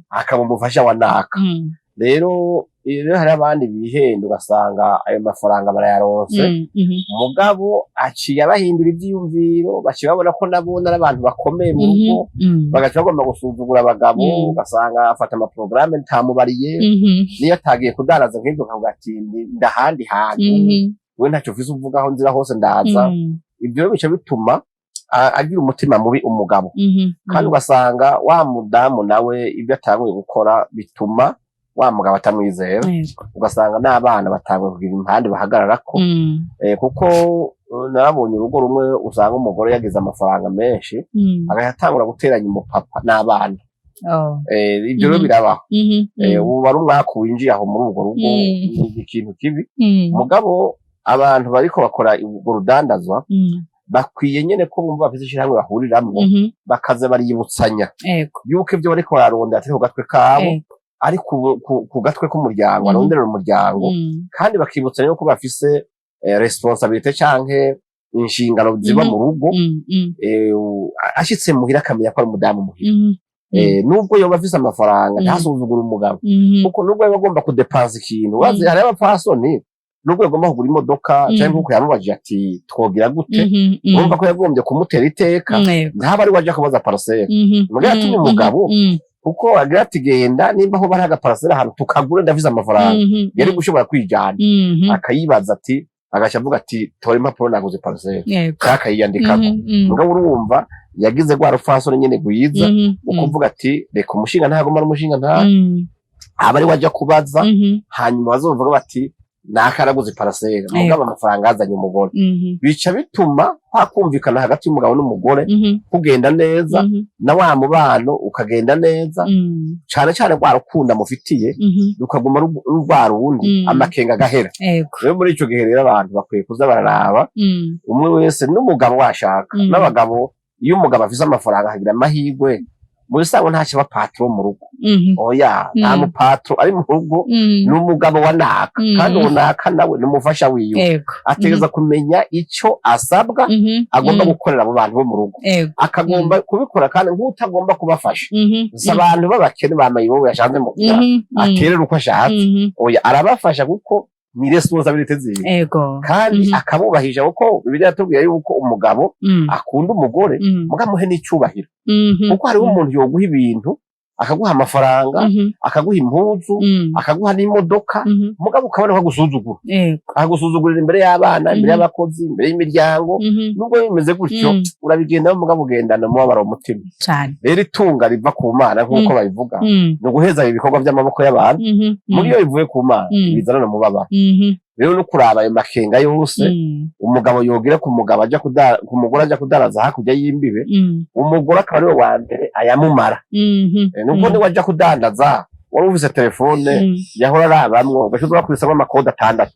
akaba umufasha wa naka. Rero hari abandi bihenda, ugasanga ayo mafaranga barayaronse, mugabo aciye abahindura ivyiyumviro, baciye babona ko nabo ari abantu bakomeye mu rugo, bagaca bagomba gusuzugura abagabo. Ugasanga afata amaporogaramu ntamubariye, niyo atagiye kudaraza nk'ibyo, akavuga ati ndahandi hantu, we ntacyo ufise uvugaho, nzira hose ndaza. Ibyo rero bica bituma agira umutima mubi umugabo, kandi ugasanga wa mudamu nawe ibyo atanguye gukora bituma Wa mugabo atamwizera, ugasanga n'abana batanguye kugira impande bahagararako. Kuko narabonye urugo rumwe usanga umugore yagize amafaranga menshi, agahita atangura guteranya umupapa n'abana. Ibyo rero birabaho. Ubu ari umwaka winjiye aho muri urwo rugo, ni ikintu kibi. Mugabo abantu bariko bakora urwo rudandazwa bakwiye nyene ko bumva bafise ishirahamwe bahuriramwo, bakaza bariyibutsanya yuko ivyo bariko bararondera atari ku gatwe kabo, ari ku gatwe k'umuryango, aronderera umuryango. Kandi bakibutsanya yuko bafise responsabilité canke inshingano ziba mu rugo. Ashitse muhira akamenya ko ari umudamu muhira. Nubwo yoba afise amafaranga, ntasuzugure umugabo, kuko nubwo yoba agomba kudepansa ikintu, urazi hariho abapfasoni, nubwo yagomba kugura imodoka, canke nkuko yamubajije ati twogira gute, urumva ko yagombye kumutera iteka, ntaba ari we aja kubaza parcelle. Mugabo yatumye umugabo, kuko agira ati genda, nimba hoba hari agaparcelle ahantu tukagure, ndafise amafaranga. Yari gushobora kwijana, akayibaza ati, agaca avuga ati tora impapuro, naguze parcelle, canke akayiyandikako. Mugabo urumva yagize rwa rupfasoni nyene rwiza, ukuvuga ati reka umushinga ntagomba ari umushinga nta aba ari we aja kubaza. Hanyuma bazovuga bati nakaraguze parcelle, mugabo amafaranga yazanye umugore. Bica bituma hakumvikana hagati y'umugabo n'umugore kugenda neza, na wa mubano ukagenda neza, cane cane rwa rukundo amufitiye rukaguma rwa rundi, amakenga agahera. Rero muri ico gihe rero abantu bakwiye kuza bararaba umwe wese n'umugabo washaka, n'abagabo. Iyo umugabo afise amafaranga akagira amahirwe, muri sango ntacyo aba patron mu rugo. Oya, nta mupatron ari mu rugo, ni umugabo wa naka. Kandi uwo naka nawe ni umufasha wiwe, ategereza kumenya ico asabwa, agomba gukorera abo bantu bo mu rugo, akagomba kubikora, kandi nk'utagomba kubafasha. Si abantu b'abakene ba mayibobo yashanze mu aterera uko ashatse. Oya, arabafasha kuko ni responsabilité ziwe, kandi akabubahisha, kuko Bibiliya yatubwiye yuko umugabo akunda umugore, mugamuhe n'icubahiro, kuko hariho umuntu yoguha ibintu, akaguha amafaranga, akaguha impuzu, akaguha n'imodoka, mugabo ukabona ko agusuzugura, akagusuzugurira imbere y'abana, imbere y'abakozi, imbere y'imiryango. Nubwo bimeze gutyo, urabigendamo, mugabo ugendana umubabaro mu mutima. Rero itunga riva ku Mana, nk'uko babivuga, ni uguheza ibikorwa by'amaboko y'abantu. Muri iyo bivuye ku Mana, bizana umubabaro. Rero no kuraba ayo makenga yose umugabo yogira ku mugabo aja ku mugore aja kudaraza hakurya y'imbibe, umugore akaba ariwe wa mbere ayamumara. Nuko niwe aja kudandaza, wari ufise telefone yahora arabamwo, ugaca uza bakubisamo amakode 6,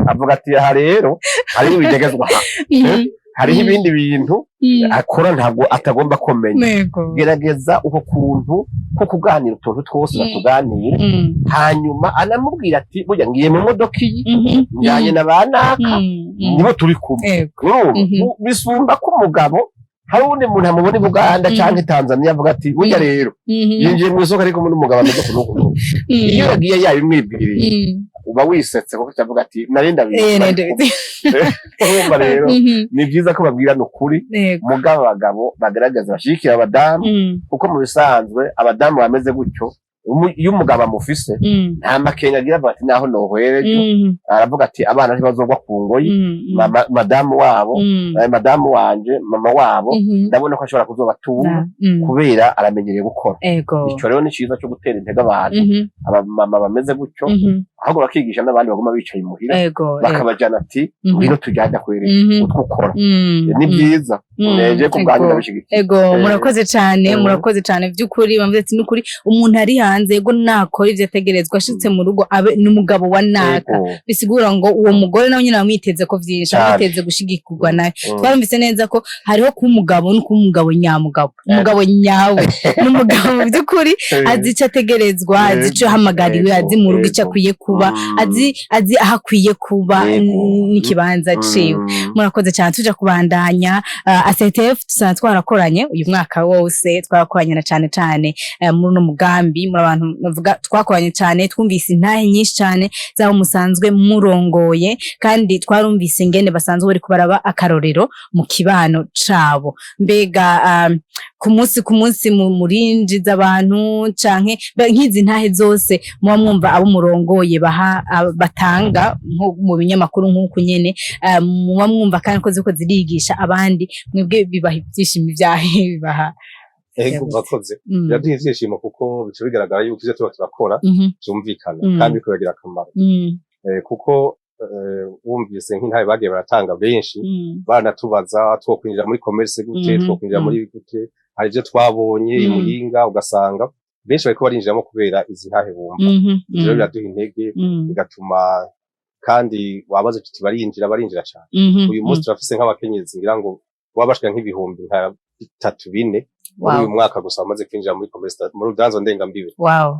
avuga ati aha rero hariho ibidegezwa aha. Hariho ibindi bintu akora ntabwo atagomba kumenya. Gerageza uko kuntu ko kuganira utuntu twose, batuganire, hanyuma anamubwira ati burya ngiye mu modoka iyi, njyanye na ba naka, nibo turi kumwe. Urumva, bisumba ko umugabo hari uwundi muntu amubona i Buganda canke Tanzania, avuga ati burya rero yinjiye mu isoko ariko n'umugabo ameze uku n'uku n'uku. Iyo yagiye yabimwibwiriye, uba wisetse, kuko avuga ati nari ndabizi. Nari ndabizi. Urumva rero ni byiza ko babwirana ukuri. Mugabo abagabo bagerageza bashyigikira abadamu, kuko mu bisanzwe abadamu bameze gutyo, iyo umugabo amufise, nta makenga agira, avuga ati naho nohwera ejo, aravuga ati abana ntibazogwa ku ngoyi. Madamu wabo, madamu wanje, mama wabo, ndabona ko ashobora kuzobatunga, kubera aramenyereye gukora. Ico rero ni ciza cyo gutera intege abantu, abamama bameze gutyo, ahubwo bakigisha n'abandi baguma bicaye imuhira, bakabajana ati ngwino tujyane kwereka utwo ukora. Ni byiza, neje ku bwanyu, ndabishigikiye. Ego, murakoze cyane. Murakoze cyane by'ukuri. Bamvuze ati n'ukuri umuntu ari hanze, ego, nakora ivyo ategerezwa, ashitse mu rugo abe n'umugabo wa naka. Bisigura ngo uwo mugore nawe nyine amwiteze ko vyinshi, amwiteze gushigikirwa nawe. Twarumvise neza ko hariho kuba umugabo no kuba umugabo nyamugabo, umugabo nyawe n'umugabo mu by'ukuri azi ico ategerezwa, azi ico ahamagariwe, azi mu rugo ico akwiye kuba, azi aho akwiye kuba n'ikibanza ciwe. Murakoze cyane. Tuja kubandanya, ACTF tusanzwe twarakoranye uyu mwaka wose, twarakoranye na cane cane muri uno mugambi. Muri abantu navuga twakoranye cyane, twumvise intahe nyinshi cyane z'abo musanzwe murongoye, kandi twarumvise ingene basanzwe bariko baraba akarorero mu kibano cabo. Mbega ku munsi ku munsi murinjiza abantu, canke nk'izi ntahe zose muba mwumva abo murongoye baha, batanga nko mu binyamakuru nk'uku nyene, muba mwumva kandi ko ziriko zirigisha abandi, mwebwe bibaha ibyishimo ibyahe bibaha? Ego, murakoze. Biraduha ivyishimo kuko bica bigaragara yuko ivyo tuba turakora vyumvikana kandi biriko biragira akamaro. Kuko wumvise nk'intahe bagiye baratanga benshi, baranatubaza twokwinjira muri commerce gute, twokwinjira muri gute, hari ivyo twabonye i Muyinga, ugasanga benshi bariko barinjiramo kubera izi ntahe bumva. Ivyo rero biraduha intege, bigatuma kandi wabaza uti barinjira, barinjira cane. Uyu munsi turafise nk'abakenyezi ngira ngo baba bashika nk'ibihumbi nka bitatu, bine muri uyu mwaka gusa bamaze kwinjira muri commerce, muri rudanzo ndengambibe.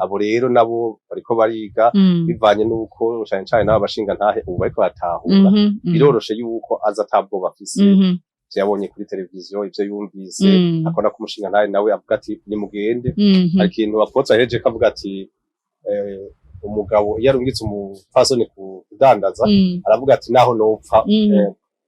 Abo rero nabo bariko bariga bivanye n'uko cane cane n'aba bashinga ntahe ubu bariko baratahura. Biroroshe yuko aza atabwoba afise, ivyo yabonye kuri televiziyo, ivyo yumvise, akabona ko umushinga ntahe nawe avuga ati nimugende. Hari ikintu apôtre ahereje ko avuga ati umugabo iyo arungitse umupfasoni kudandaza, aravuga ati naho nopfa.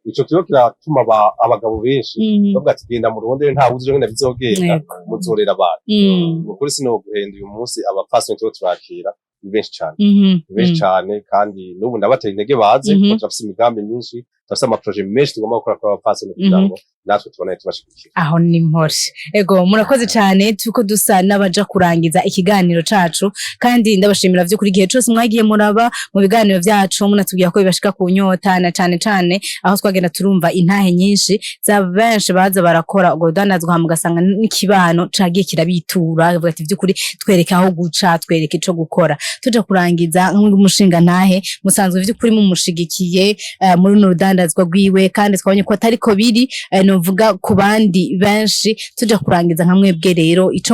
Ico kiba kiratuma abagabo benshi bavuga ati genda murondere, ntawe uzi ingene bizogenda, muzorera abantu. Ukuri sinoguhenda, uyu munsi abapfasoni turiko turakira ni benshi cane, ni benshi cane, kandi n'ubu ndabatera intege baze, kuko turafise imigambi myinshi, turafise ama projets menshi tugomba gukora kuri abapfasoni kugira ngo natwe tubone tubashigikira. Aho ni mpore. Ego, murakoze cyane. Tuko dusa n'abaja kurangiza ikiganiro cacu, kandi ndabashimira vy'ukuri igihe cose mwagiye muraba mu biganiro vyacu, munatubwira ko bibashika ku nyota, na cane cane aho twagenda turumva intahe nyinshi za benshi baza barakora ubwo rudandazwa, hama ugasanga n'ikibano cagiye kirabitura, bavuga ati vy'ukuri twereke aho guca, twereke ico gukora. Tuja kurangiza, nk'umushinga ntahe musanzwe vy'ukuri mumushigikiye muri runo rudandazwa rwiwe, kandi twabonye ko atariko biri, novuga ku bandi benshi. Tuja kurangiza, nka mwebwe rero, ico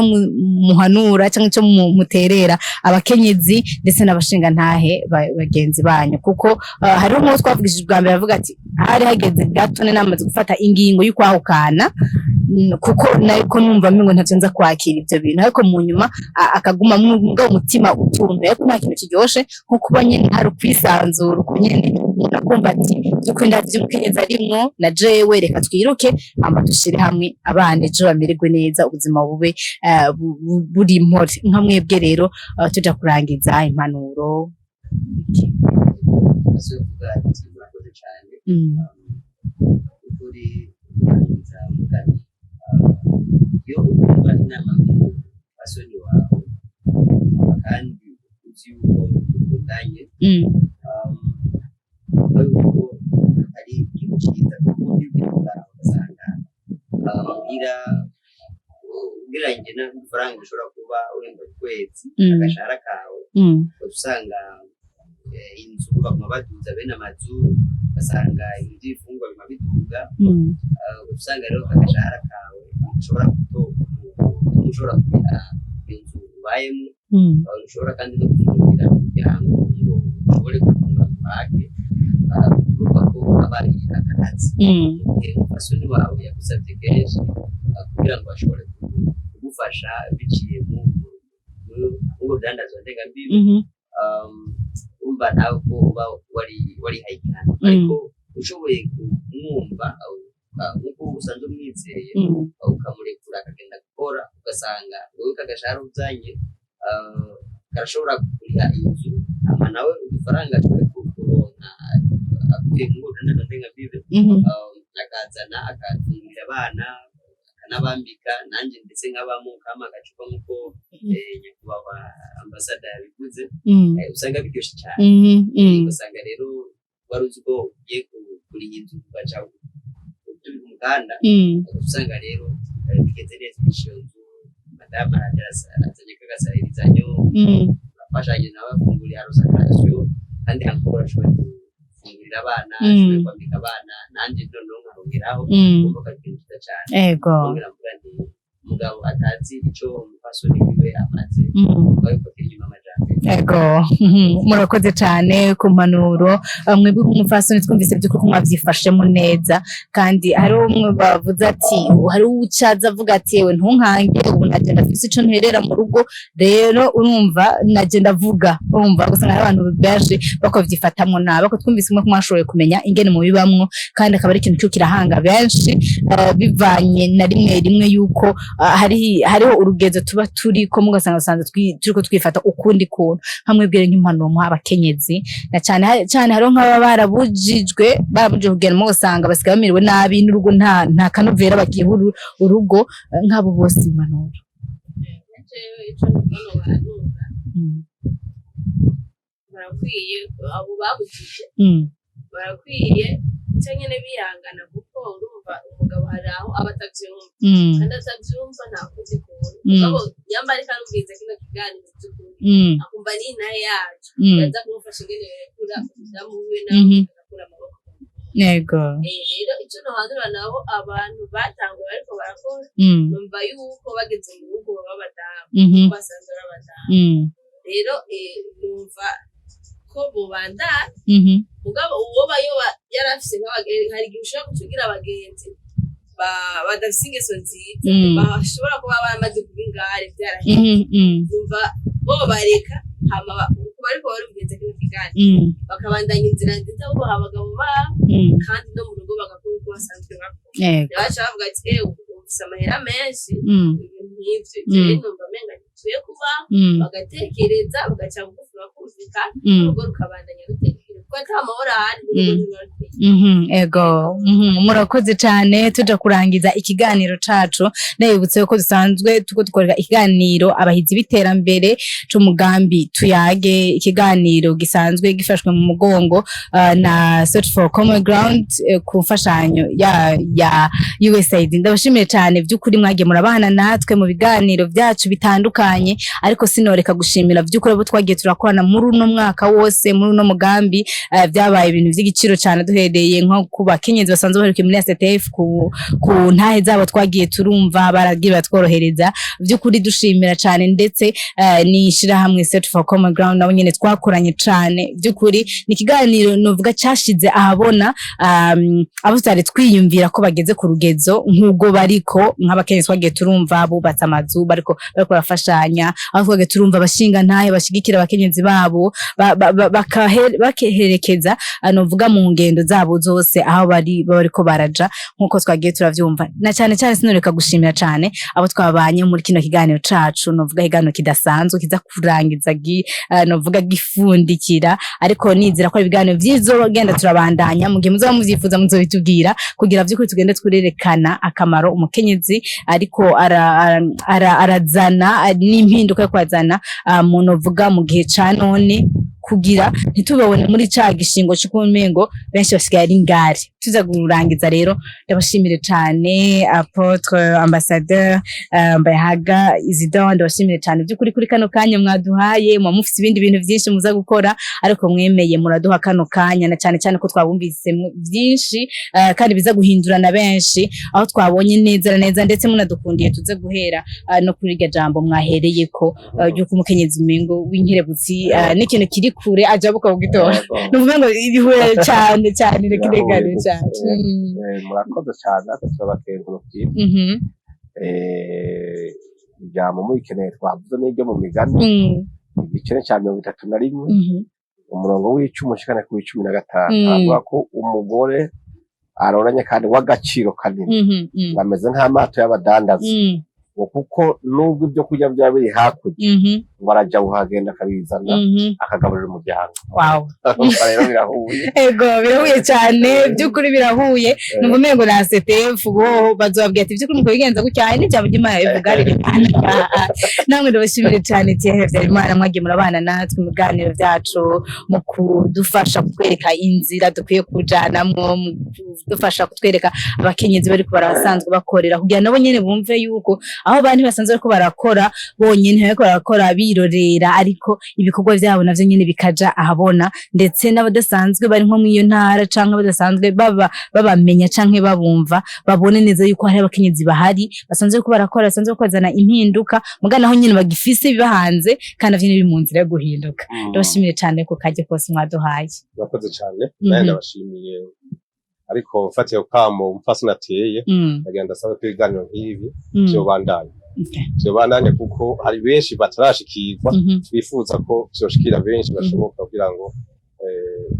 muhanura cyangwa ico muterera abakenyezi ndetse n'abashinga ntahe bagenzi banyu, kuko hariho nk'uwo twavugishije bwa mbere avuga ati hari hageze gato namaze gufata ingingo y'ukwahukana, kuko nariko numva ngo ntavyo nza kwakira ivyo bintu, ariko mu nyuma akaguma mugabo umutima utuntu, ariko nta kintu kiryoshe nko kuba nyene hari ukwisanzura, uko nyene umuntu akumva ati by'ukuri ndazi umukenyezi arimwo na jewe, reka twiruke hama dushire hamwe abana ejo bamererwe neza, ubuzima bube buri mpore. Nka mwebwe rero, tuja kurangiza, impanuro iki? Azovuga ati murakoze cyane. Ukuri kurangiza mugani, iyo utumva inama y'umupfasoni wawe kandi uzi yuko mukundanye, uba yuko ari ikintu cyiza, kuko iyo ugiye kuraba ugasanga muhira ugereranyije n'amafaranga ushobora kuba uhembwa ku kwezi, agashahara kawe, usanga inzu baguma baduza bene amazu, ugasanga ibintu by'ibifungurwa biguma biduga, usanga rero agashahara kawe ushobora ushobora kuriha inzu ubayemo, ushobora kandi no gufungurira umuryango ngo ushobore gufungura uhage, urumva ko aba ari akazi. Igihe umupfasoni wawe yagusabye kenshi kugira ngo ashobore kugufasha biciye mu rudandazwa ndengambibi, urumva nawe ko uba warihaye igihano, ariko ushoboye kumwumva nk'uko usanzwe umwizeye, ukamurekura akagenda gukora, ugasanga wowe kagashahara uzanye karashobora kuriha inzu, hama nawe udufaranga ashobore kuronka akuye muri urwo rudandazwa ndengambibe, akazana akafungurira abana, akanabambika, nanjye ndetse nkabamo kama agacupa nk'uko nyakubahwa ambasada yabivuze, usanga biryoshye cyane. Ugasanga rero wari uzi ko ugiye kuriha inzu ugaca turi ku muganda, usanga rero bigenze neza, iyo nzu madamu arazanye kagasahirizanyo, urafashanye nawe afungurira arosakasiyo, kandi ankora ashoboye gufungurira abana, ashoboye kwambika abana, nanjye noneho nkarongeraho, urumva ko ari ikintu cyiza cyane. Kongera mvuga nti umugabo atazi ico umupfasoni wiwe amaze, urumva yuko akiri inyuma y'amajambere. Ego, murakoze cyane ku mpanuro. Mwebwe nk'umupfasoni twumvise by'ukuri ko mwabyifashemo neza, kandi hari umwe bavuze ati hari ucaza avuga ati yewe ntunkange, ubu nagenda afise ico nterera mu rugo, rero urumva nagenda avuga, urumva gusa hari abantu benshi bako byifatamwo nabi, ariko twumvise umwe ko mwashoboye kumenya ingene mubibamwo, kandi akaba ari ikintu cyo kirahanga benshi, bivanye na rimwe rimwe yuko hariho urugezo tuba turiko, mugasanga usanze turiko twifata ukundi kuntu. kuntu nkamwibwire nk'impanuro muha abakenyezi, na cyane cyane hariho nk'ababa barabujijwe kugenda, mu usanga basigaye bamerewe nabi n'urugo, nta kanovera bagiha urugo, nk'abo bose impanuro. Jewe ico numva nobahanura, barakwiye, abo babujije, barakwiye guca nyene bihangana, kuko urumva umugabo hari aho aba atavyumva, kandi atavyumva nta kundi kuntu. Mugabo nyamba ariko arumviriza kino kiganiro vy'ukuri, akumva ni intahe yacu, yaza kumufasha ingene yorekura umudamu wiwe, nawe agakura amaboko. Rero ico nohanura nabo, abantu batanguye bariko barakora, numva yuko bageze mu rugo baba abadamu, kuko basanzwe ari abadamu. Rero numva ko bobandana. Mugabo uwoba yoba yarafise nk'abagenzi, hari igihe ushobora guca ugira abagenzi badafise ingeso nziza, bashobora kuba baramaze kuba ingare, vyaraheze. Numva bobareka, hama uko bariko barumviriza kino kiganiro, bakabandanya inzira nziza, bubaha abagabo babo, kandi no mu rugo bagakora uko basanzwe bakora. Ntibaca bavuga ati: "Ewe, ufise amahera menshi," ibintu nk'ivyo. Ivyo rero numva umenga ntibikwiye kubaho. Bagatekereza, bagaca bugufi, bakumvikana, urugo rukabandanya rutera imbere, kuko ata mahoro ahari n'urugo ntiruba ruteye imbere. Ego, murakoze cyane. Tuja kurangiza ikiganiro cacu, ndabibutse ko dusanzwe tuko dukorera ikiganiro Abahizi b'Iterambere c'umugambi Tuyage, ikiganiro gisanzwe gifashwe mu mugongo na Search for Common Ground, ku mfashanyo ya USAID. Ndabashimiye cyane by'ukuri, mwagiye murabana natwe mu biganiro byacu bitandukanye, ariko sinoreka gushimira by'ukuri abo twagiye turakorana muri uno mwaka wose muri uno mugambi. Byabaye ibintu by'igiciro cyane, duhereye nko ku bakenyezi basanzwe baherukiye muri ACTF, ku ntahe zabo twagiye turumva, baragiye batworohereza by'ukuri, dushimira cyane. Ndetse n'ishirahamwe Search for Common Ground nabo nyene twakoranye cyane. By'ukuri ni ikiganiro novuga cyashize ahabona abo tutari twiyumvira ko bageze ku rugezo nk'ubwo bariko, nk'abakenyezi twagiye turumva bubatse amazu, bariko barafashanya, aho twagiye turumva abashinga ntahe bashigikira abakenyezi babo, bakeherekeza, novuga mu ngendo zabo zose aho bari baba bariko baraja, nk'uko twagiye turavyumva. Na cyane cyane sinoreka gushimira cyane abo twabanye muri kino kiganiro cacu, novuga ikiganiro kidasanzwe kiza kurangiza novuga gifundikira, ariko nizera ko ari ibiganiro vyizogenda turabandanya. Mu gihe muzoba muvyifuza, muzobitubwira, kugira vy'ukuri tugende turerekana akamaro umukenyezi ariko arazana n'impinduka yo kwazana mu novuga mu gihe ca none, kugira ntitubabone muri ca gishingo c'ukumengo benshi basigaye ari ingare. Tuza kurangiza rero, ndabashimire cane apôtre ambassadeur Mbayahaga Isidore, ndabashimire cane by'ukuri kuri kano kanya mwaduhaye. Muba mufise ibindi bintu vyinshi muza gukora, ariko mwemeye muraduha kano kanya, na cane cane ko twabumvise byinshi, kandi biza guhindura na benshi, aho twabonye neza na neza. Ndetse munadukundiye tuze guhera no kuri iryo jambo mwahereyeko, ry'uko umukenyezi umengo w'inkerebutsi, n'ikintu kiri kure ajabuka kugitora. Nuvuga ngo ibihuye cyane cyane n'ikiganiro cyacu. Murakoze cyane, natwe turabakengurukiye. Ijambo murikeneye twavuze n'iryo mu Migani, igice cya 31, umurongo w'10 ushikana ku w'15. Aravuga ko umugore aroranye kandi w'agaciro kanini, ngo ameze nk'amato y'abadandaza, ngo kuko nubwo ibyo kurya byaba biri hakurya, ngo arajya kuhagenda akabizana, akagaburira umuryango. Urumva rero birahuye. Ego, birahuye cyane, by'ukuri birahuye. Numva umengo na CTF bo bazobabwira ati: "By'ukuri muko bigenza gutya, hari n'ijambo ry'Imana rivuga riri." Namwe ndabashimire cyane, Thierry Habyarimana, mwagiye murabana natwe mu biganiro byacu, mu kudufasha kutwereka inzira dukwiye kujanamwo, mu kudufasha kutwereka abakenyezi bariko barabasanzwe bakorera, kugira nabo nyene bumve yuko aho bandi basanzwe bariko barakora bonyene, bariko barakora birorera, ariko ibikorwa vyabo navyo nyene bikaja ahabona, ndetse n'abadasanzwe bari nko mw'iyo ntara canke badasanzwe baba babamenya canke babumva, babone neza yuko hari abakenyezi bahari basanzwe bariko barakora, basanzwe bariko bazana impinduka, muga naho nyene bagifise ibibahanze, kandi navyo nyene biri mu nzira yo guhinduka. Ndabashimiye cane ku karyo kose mwaduhaye. Murakoze cyane. Nawe ndabashimiye, ariko mfatiye ku kamo umupfasoni ateye, ndagenda ndasaba ko ibiganiro nk'ibi vyobandanya, vyobandanya, kuko hari benshi batarashikirwa, bifuza ko vyoshikira benshi bashoboka kugira ngo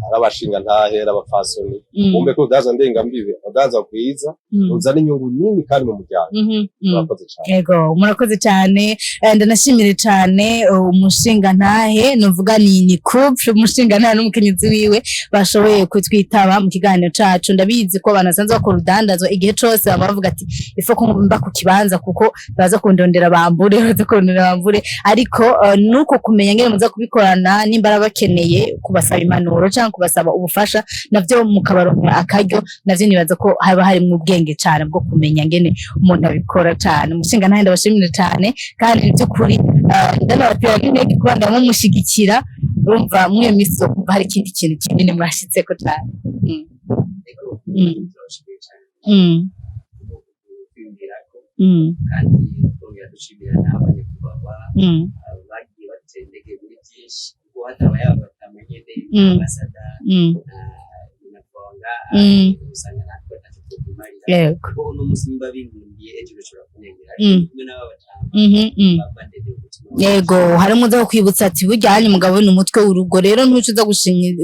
Ari abashinga ntahe, ari abapfasoni, bumve ko urudandaza ndengambibe, urudandaza rwiza ruzana inyungu nini kandi mu muryango. Murakoze cyane. Ego, murakoze cyane. Ndanashimire cyane umushinga ntahe, nuvuga ni couple, umushinga ntahe n'umukenyezi wiwe bashoboye kutwitaba mu kiganiro cacu. Ndabizi ko abantu basanzwe bakora urudandazwa igihe cose baba bavuga ati ifo ko mba ku kibanza, kuko baza kundondera bambure, baza kundondera bambure. Ariko nuko kumenya ngene muza kubikorana, nimba ari bakeneye kubasaba impanuro cyangwa kubasaba ubufasha, navyo mukabaronkera akaryo, navyo nibaza ko haba harimwo ubwenge cyane bwo kumenya ngene umuntu abikora cyane. Umushinga ntahe, ndabashimire cyane, kandi by'ukuri ndanabatera n'intege kuba ndamumushyigikira. Urumva muri iyo minsi uzokumva hari ikindi kintu kinini mwashitseko cyane. Ego, turabashimiye cyane kwiyumvirako, kandi twongera dushimira n'abanyakubahwa bagiye batera intege muri byinshi, kuko hatabaye aba batama nyene, ambasada na Fonga, usanga natwe ntacyo twokwimarira, kuko uno munsi nimba binkundiye, ejo bishobora kunengera, ariko kumwe n'aba batama bandede umutima. Yego, harimo uza kukwibutsa ati burya hanya umugabo ni umutwe w'urugo, rero ntuce uza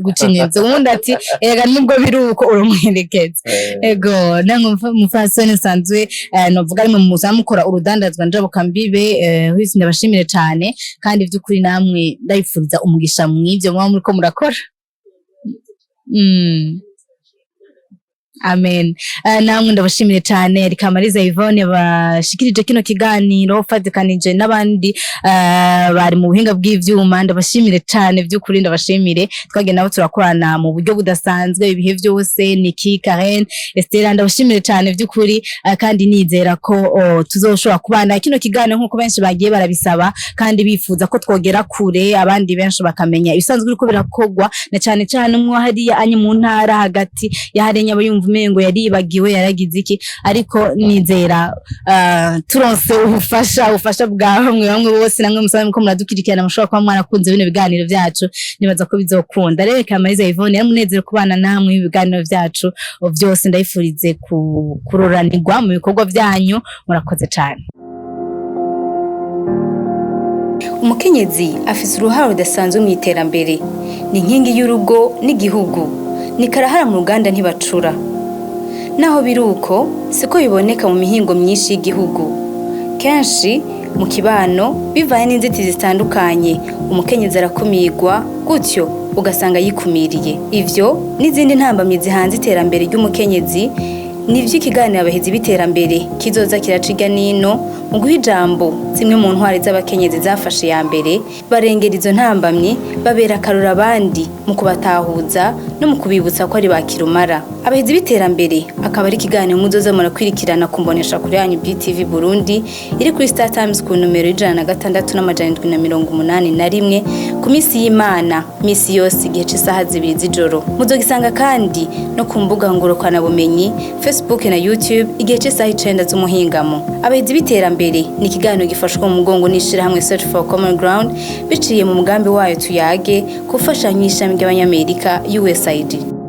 gucinyiriza ubundi, ati erega nubwo biri uko uramuherekeza. Ego, namwe mufasoni nsanzwe novuga ari mu mukora urudandazwa njabukambibe, wese ndabashimire cyane, kandi by'ukuri namwe ndabifuriza umugisha mw'ibyo muba muriko murakora. Amen. Namwe ndabashimire cyane. Rikamariza Yvonne bashikirije kino kiganiro fatikanije n'abandi bari mu buhinga bw'ivyuma, ndabashimire cyane, by'ukuri ndabashimire. Twagiye nabo turakorana mu buryo budasanzwe ibihe byose. Niki, Karen, Estera, ndabashimire cyane by'ukuri, kandi nizera ko tuzoshobora kubana kino kiganiro nk'uko benshi bagiye barabisaba kandi bifuza ko twogera kure, abandi benshi bakamenya ibisanzwe biriko birakogwa, na cyane cyane umwe hariya anye mu ntara hagati yaharenya aba yumva umengo yaribagiwe, yaragize iki. Ariko nizera turonse ubufasha bwa bamwe bamwe bose, namwe musanzwe ko muradukurikirana, mushobora kuba mwarakunze bino biganiro byacu, nibaza ko bizokunda. Rero Kamariza Yvonne, yaramunezero kubana namwe ibiganiro byacu byose, ndayifurize kuroranirwa mu bikorwa byanyu. Murakoze cyane. Umukenyezi afise uruhare rudasanzwe mu iterambere, ni inkingi y'urugo n'igihugu, ni karahara mu ruganda ntibacura. Naho biri uko, siko biboneka mu mihingo myinshi y'igihugu. Kenshi mu kibano, bivanye n'inzitizi zitandukanye, umukenyezi arakumirwa, gutyo ugasanga yikumiriye. Ivyo n'izindi ntambamyi zihanze iterambere ry'umukenyezi nivyo ikiganiro Abahizi b'Iterambere kizoza kiraciga nino mu guha ijambo zimwe mu ntwari z'abakenyezi zafashe ya mbere barengera izo ntambamyi, babera akarura abandi mu kubatahuza no mu kubibutsa ko ari ba kirumara. Abahizi b'Iterambere akaba ari ikiganiro muzoza murakwirikirana ku mbonesha kure yanyu BTV Burundi, iri kuri Star Times ku nomero 106 781, ku minsi y'Imana misi yose igihe c'isaha 2 z'ijoro. Muzogisanga kandi no ku mbuga ngurukanabumenyi, Facebook na YouTube, igihe c'isaha 9 z'umuhingamo. Abahizi b'Iterambere ni ikiganiro gifashwe mu mugongo n'ishirahamwe Search for Common Ground, biciye mu mugambi wayo Tuyage, gufashanya ishami ry'Abanyamerika USAID.